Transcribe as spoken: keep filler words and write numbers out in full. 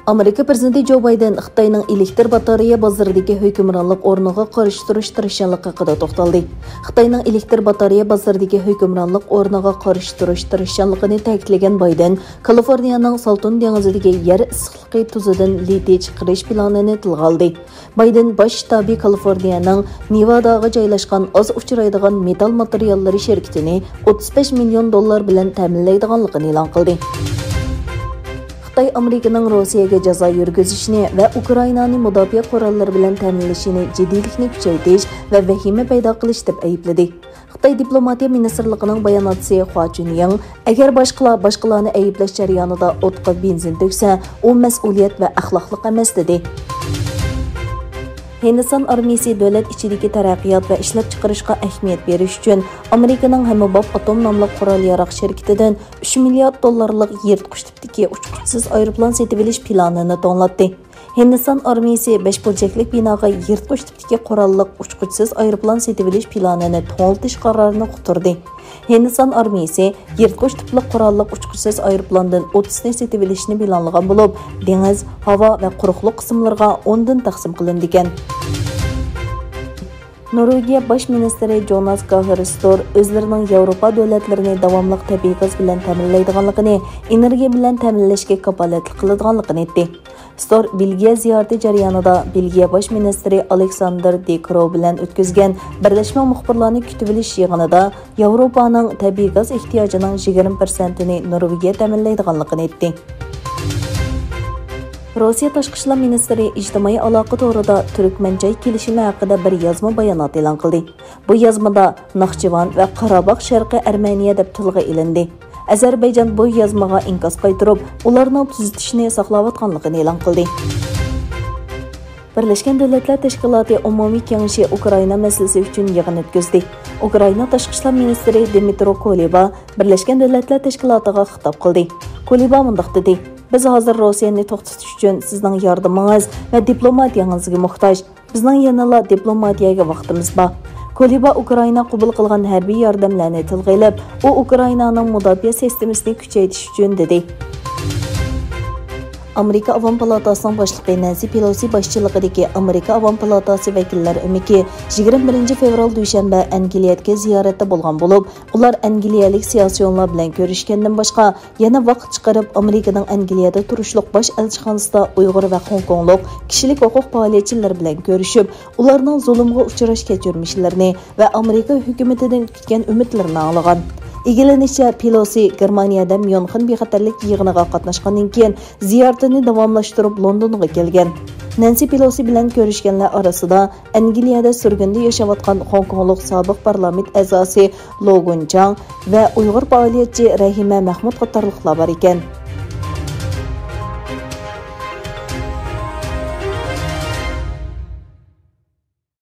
ئامېرىكا پىرېزىدېنتى جو بايدېن خىتاينىڭ ئېلېكتىر باتارېيە بازىرىدىكى ھۆكۈمرانلىق ئورنىغا قارشى تۇرۇش تىرىشچانلىقى ھەققىدە توختالدى. خىتاينىڭ ئېلېكتىر باتارېيە بازىرىدىكى ھۆكۈمرانلىق ئورنىغا قارشى تۇرۇش تىرىشچانلىقىنى تەكىتلىگەن بايدېن كالىفورنىيەنىڭ سالتون دېڭىزىدىكى يەر ئىسسىقلىقى تۇزىدىن لىتىي چىقىرىش پىلانىنى تىلغا ئالدى. بايدېن باش شتابى كالىفورنىيەنىڭ نېۋاداغا جايلاشقان ئاز ئۇچرايدىغان مېتال ماتېرىياللىرى شىركىتىنى ئوتتۇز بەش مىليون دوللار بىلەن تەمىنلەيدىغانلىقىنى ئېلان قىلدى. خىتاي ئامېرىكىنىڭ روسىيەگە جازا يۈرگۈزۈشىنى ۋە ئۇكرائىنانى مۇداپىئە قوراللىرى بىلەن تەمىنلىشىنى جىددىيلىكنى كۈچەيتىش ۋە ۋەھىمە پەيدا قىلىش دەپ ئەيىبلىدى. خىتاي دىپلوماتىيە مىنىستىرلىقىنىڭ باياناتچىسى خۇا چۈنيىڭ، ئەگەر باشقىلار باشقىلارنى ئەيىبلەش جەريانىدا ئوتقا بېنزىن تۆكسە، ئۇ مەسئۇلىيەت ۋە ئەخلاقلىق ئەمەس، دېدى. ھىندىستان ئارمىيىسى دۆلەت ئىچىدىكى تەرەققىيات ۋە ئىشلەپچىقىرىشقا ئەھمىيەت بېرىش ئۈچۈن ئامېرىكىنىڭ ھەممىباب ئاتوم ناملىق قورال-ياراغ شىركىتىدىن ئۈچ مىليارد دوللارلىق يىرتقۇچ تىپتىكى ئۇچقۇچىسىز ئايروپىلان سېتىۋېلىش پىلانىنى توڭلاتتى. ھىندىستان ئارمىيىسى بەش بۇرجەكلىك بىناغا يىرتقۇچ تىپتىكى قوراللىق ئۇچقۇچىسىز ئايروپىلان سېتىۋېلىش پىلانىنى توڭلىتىش قارارىنى ئۇقتۇردى. ھىندىستان ئارمىيىسى يىرتقۇچ تىپلىق قوراللىق ئۇچقۇچىسىز ئايروپىلاندىن ئوتتۇزنى سېتىۋېلىشنى پىلانلىغان بولۇپ، دېڭىز، ھاۋا ۋە قۇرۇقلۇق قىسىملىرىغا ئوندىن تەقسىم قىلىنىدىكەن. نورۋېگىيە باش مىنىستىرى جوناس گاھر ستور ئۆزلىرىنىڭ ياۋروپا دۆلەتلىرىنى داۋاملىق تەبىئىي گاز بىلەن تەمىنلەيدىغانلىقىنى، ئېنېرگىيە بىلەن تەمىنلەشكە كاپالەتلىك قىلىدىغانلىقىنى ئېيتتى. ستور بېلگىيە زىيارىتى جەريانىدا بېلگىيە باش مىنىستىرى ئالېكساندېر دې كرو بىلەن ئۆتكۈزگەن بىرلەشمە مۇخبىرلارنى كۈتۈۋېلىش يىغىنىدا ياۋروپانىڭ تەبىئىي گاز ئېھتىياجىنىڭ يىگىرمە پىرسەنتىنى نورۋېگىيە تەمىنلەيدىغانلىقىنى ئېيتتى. روسىيە تاشقى ئىشلار مىنىستىرى ئىجتىمائىي ئالاقە تورىدا تۈركمەنچاي كېلىشىمى ھەققىدە بىر يازما بايانات ئېلان قىلدى. بۇ يازمىدا ناخچىۋان ۋە قاراباغ شەرقىي ئەرمېنىيە دەپ تىلغا ئېلىندى. ئەزەربەيجان بۇ يازمىغا ئىنكاس قايتۇرۇپ، ئۇلارنىڭ تۈزىتىشنى ساقلاۋاتقانلىقىنى ئېلان قىلدى. بىرلەشكەن دۆلەتلەر تەشكىلاتى ئومۇمىي كېڭىشى ئۇكرائىنا مەسىلىسى ئۈچۈن يىغىن ئۆتكۈزدى. ئۇكرائىنا تاشقى ئىشلار مىنىستىرى دىمىترو كۇلېبا بىرلەشكەن دۆلەتلەر تەشكىلاتىغا خىتاب قىلدى. كۇلېبا مۇنداق دېدى: «بىز ھازىر روسىيەنى توختىتىش ئۈچۈن سىزنىڭ ياردىمىڭىز ۋە دىپلوماتىيەڭىزگە موھتاج. بىزنىڭ يەنىلا دىپلوماتىيەگە ۋاقتىمىز بار.» كۇلېبا ئۇكرائىنا قوبۇل قىلغان ھەربىي ياردەملەرنى تىلغا ئېلىپ، ئۇ ئۇكرائىنانىڭ مۇداپىئە سىستېمىسىنى كۈچەيتىش ئۈچۈن دېدى. ئامېرىكا ئاۋام پالاتاسىنىڭ باشلىقى نەنسى پېلوسى باشچىلىقىدىكى ئامېرىكا ئاۋام پالاتاسى ۋەكىللەر ئۆمىكى يىگىرمە بىرىنچى فېۋرال دۈشەنبە ئەنگلىيەدىكى زىيارەتتە بولغان بولۇپ، ئۇلار ئەنگلىيەلىك سىياسىيونلار بىلەن كۆرۈشكەندىن باشقا، يەنە ۋاقىت چىقىرىپ، ئامېرىكىنىڭ ئەنگلىيەدە تۇرۇشلۇق باش ئەلچىخانىسىدا ئۇيغۇر ۋە خوڭكوڭلۇق كىشىلىك ھوقۇق پائالىيەتچىلىرى بىلەن كۆرۈشۈپ، ئۇلارنىڭ زۇلۇمغا ئۇچراش كەچۈرمىشلىرىنى ۋە ئامېرىكا ھۆكۈمىتىدىن كۈتكەن ئۈمىدلىرىنى ئاڭلىغان. ئىگىلىنىشىچە، پېلوسى گېرمانىيەدە ميۇنخېن بىخەتەرلىك يىغىنىغا قاتناشقاندىن كېيىن، زىيارىتىنى داۋاملاشتۇرۇپ لوندونغا كەلگەن. نەنسى پېلوسى بىلەن كۆرۈشكەنلەر ئارىسىدا ئەنگلىيەدە سۈرگۈندە ياشاۋاتقان خوڭكوڭلۇق سابىق پارلامېنت ئەزاسى لو گۇنچاڭ ۋە ئۇيغۇر پائالىيەتچى رەھىمە مەخمۇت قاتارلىقلار بار ئىكەن.